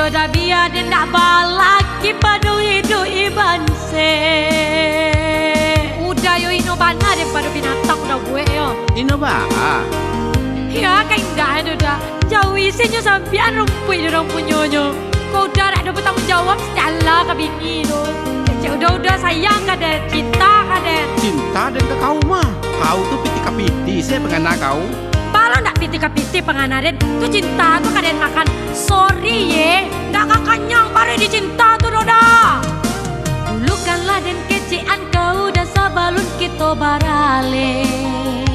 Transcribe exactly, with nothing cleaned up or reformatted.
Uda, bia den dak balaki pado iduik iban se. Uda yo ino bana den pado binatang uda buek yo. Ino baa? Ya, ka indak ado uda. Jauh isinyo sampian rumpuik di urang punyonyo. Ko uda dak ado batangguang jawab, sialah ka bini tu. Kecek uda, uda sayang ka den, cinta ka den. Cinta den ka kau mah. Kau tu pitih ka pitih se pangana kau. Baa lo ndak pitih ka pitih pangana den, tu cinta tu ka den makan. Sorry ye, ndak ka kanyang paruik dicinta tu doh dah. Dulukanlah den kecekan kau dah sabalun kito baralek.